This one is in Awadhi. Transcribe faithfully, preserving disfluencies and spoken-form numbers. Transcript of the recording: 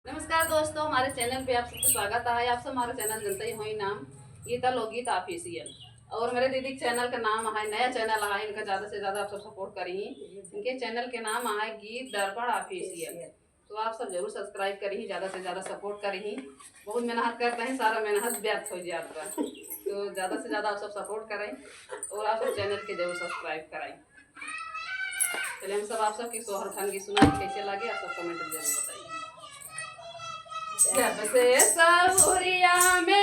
नमस्कार दोस्तों, हमारे चैनल पे आप सबका स्वागत है। आप सब हमारा चैनल जनते ही होई नाम गीता लोकगीत ऑफिशियल। और मेरे दीदी के चैनल का नाम है, नया चैनल है, इनका ज्यादा से ज्यादा आप सब सपोर्ट करी। इनके चैनल के नाम है गीत दर्पण ऑफिशियल। तो आप सब जरूर सब्सक्राइब करी, ज्यादा से ज्यादा सपोर्ट करी। बहुत मेहनत करते हैं, सारा मेहनत व्यर्थ हो जाता है। तो ज्यादा से ज्यादा आप सब सपोर्ट करें और आप सब चैनल के जरूर सब्सक्राइब करें। चलिए हम सब आप सबके सोहर खान की सुनाई, कैसे लगे आप सब कमेंट में जरूर बताइए। जब से सौरिया में